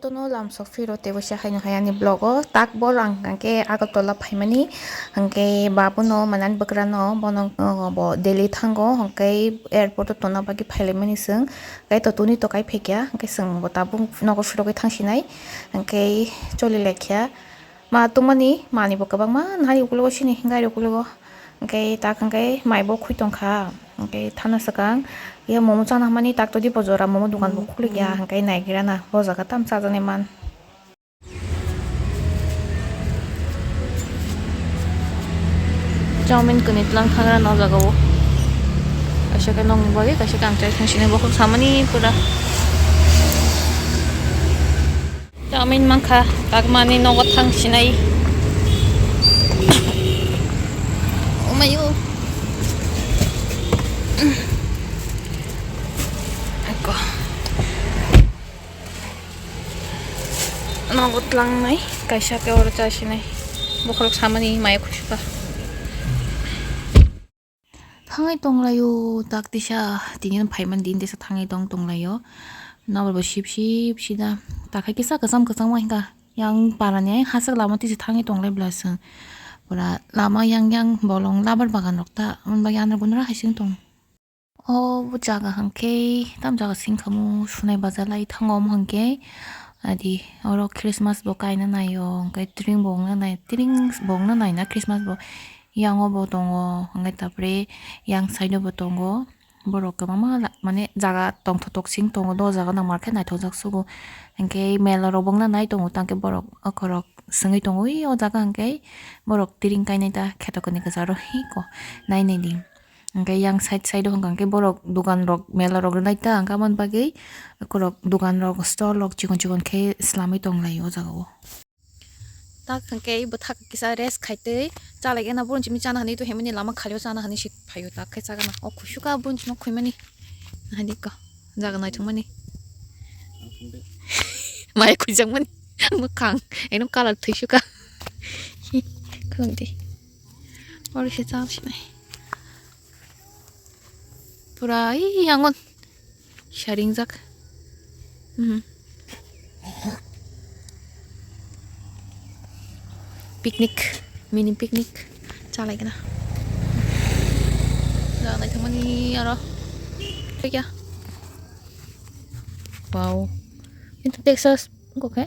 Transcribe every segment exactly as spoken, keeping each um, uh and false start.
Tono lamsok phiro tei waisa haino hai ani vlog o tak bor ang hwnkhe Agartala phaimani hwnkhe babuno manani bwkrano bono, uh, bo Delhi thango hwnkhe airport o tonna bagwi phailaimani chwng hwnkhe to tuni to kai phaikha hwnkhe chwng bo tabuk nogo phirogwi thangsinai hwnkhe choli laikha ma tongmani manwi bo kwbangma nahari ukulogo sini gari ukulogo. Hwnkhe tak hwnkhe mai bo khwi tongkha, hwnkhe thana swkang ya momo chana hwnmani tak todi bo jora momo dogan bo khulukya, hwnkhe naigrana bo jaga tam chajaknai man. Chowmin kwnwi tlang thangrana o jaga o, kaisa khe nokni bagwi kaisa khe ang chai thang sinai bokhok samani pura. Chowmin mankha, takmani nogo thang sinai. Umayo. Eko. Nogo tlangnai, kaisa khe oro cha sinai. Bokhorok samani maya khusuka. Thangwi tonglaio tak tisa, tini phaimani din tisa thangwi tong tonglaio. Nokbar bo sip sip sida. Takhai kisa kwcham kwcham wngkha. Yang parani hachwk lama tisa thangwi tonglai bwla chwng. Pura lama yang yang bolong labar bagan rok ta. Aboni bagwi anw gunora hai sing tong. O jaga hwnkhe tam jaga sing khamu sunai baja lai thango omo hwnkhe. Adi oro Christmas bo kaina naio hwnkhe tring bo wngna nai tring bo wngna naina Christmas bo. Yango bo tongo, hwnkhe tapre yang side o bo tongo. Borok kwbangma la-, mane jaga tongthotok sing tongo, do jaga nang market naithokjak sugo. Hwnkhe mela rok bo wngna nai tongo, tangkhe borok okhorok swngwi tongo, ui o jaga hwnkhe borok tiring kainai ta kheto kani kwcharo hiko nai nai di. Hwnkhe yang side side o hwnkha hwnkhe borok dogan rok mela rok rwnai ta hwnkhe aboni bagwi okhorok dogan rok stall rok chikon chikon khe swlamwi tonglaio o jaga o. Tak hwnkhe bwthak kisa rest khaitwi chalaigena, boni simi chana hwnwi to himani lama khalio chana hwnwi se phaio, tak khe chagana o khusuka boni simo khuimani. Naidi ko jaga naithokmani. Mai khuijakmani mwkhang ekdom colour thwisuka. Khulumdi. Oro se chal sinai. Pura ei yangon. Saringjak. Mhm. Picnic, mini picnic chalaigena. Da naithokmani aro. Kya? Wow. Itu Texas. Wngkha khe?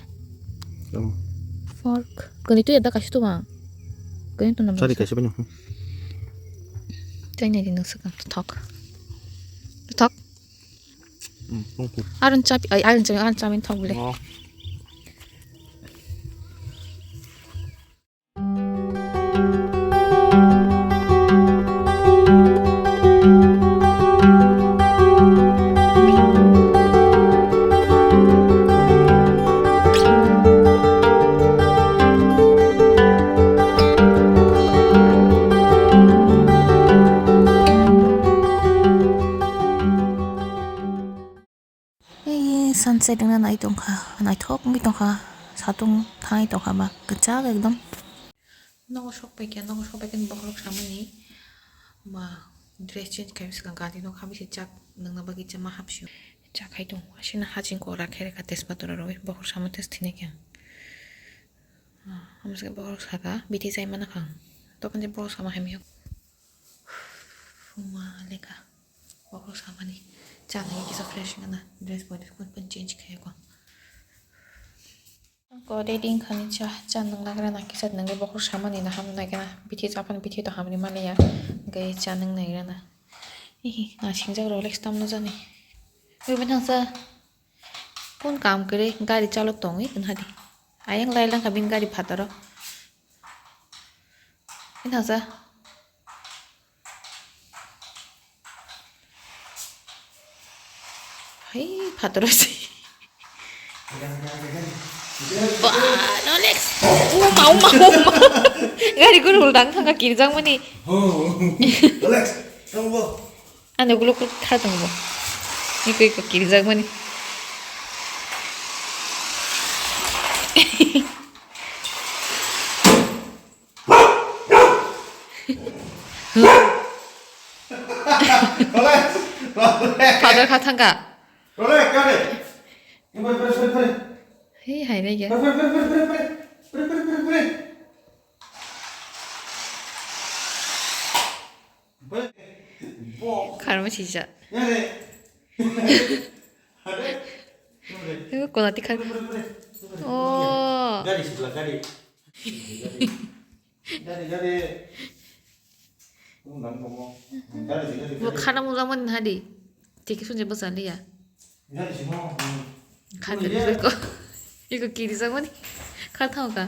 Tamo. Fork. Kwnwi twi da kaisa tuma. Kwnwi tuna. Chari kaisa bini. Chai nai di nung swkang thok. Thok. Hmm, tong ku. Aron chapi, ai, aron chapi, aron chapi thok bole. Oh. Ei, sunset wngna nai tongkha, naithok wngwi tongkha, satung thangwi tongkha ba, kwchak ekdom. Nogo sok paikha, nogo sok paikha, bokhorok samani ma dress change khai swkang gari nok habwi se chak nangna bagwi chama hapsio. Chak hai tongo, asina haching kora khe rwkha tejpataro rwui, bokhorok sama test thwinaikhe ang. Ah, hamswkhe bokhorok saka, bithi chai mana khang. Tokon je bokhorok sama hamya. Uma leka. Bokhorok samani. Chana kisa fresh wngna. Dress bo kun pun change khaiko. Ko ready wngkhani cha, cha nang nagra na kisa nang bokhorok samani na ham nagra na. Bithi chapan bithi to hamni maliya. Gai cha nang nagra na. Ihi, na singjak Rolex tamno jani. Ui, bini hangsa. Kun kam kwrwi gari chalok tongwi, kun hadi. Ayang lai langkha bini gari phataro. Ini hasa. Hai, phataro si. Ba, Rolex. Uma, uma, uma. Gari guru uldang thangka kirjang mani. Rolex, kamu bo. Ano gulo kul kha tongo. Iko iko kirijak mani. Father kha thangka. Hei, hai nai ya. Kharma sijak. Hei, kola ti khar. Oh. Bo khana mujang mani hadi. Tiki sunje basa liya. Khana ko. Iko kiri jang mani. Khar thao ka.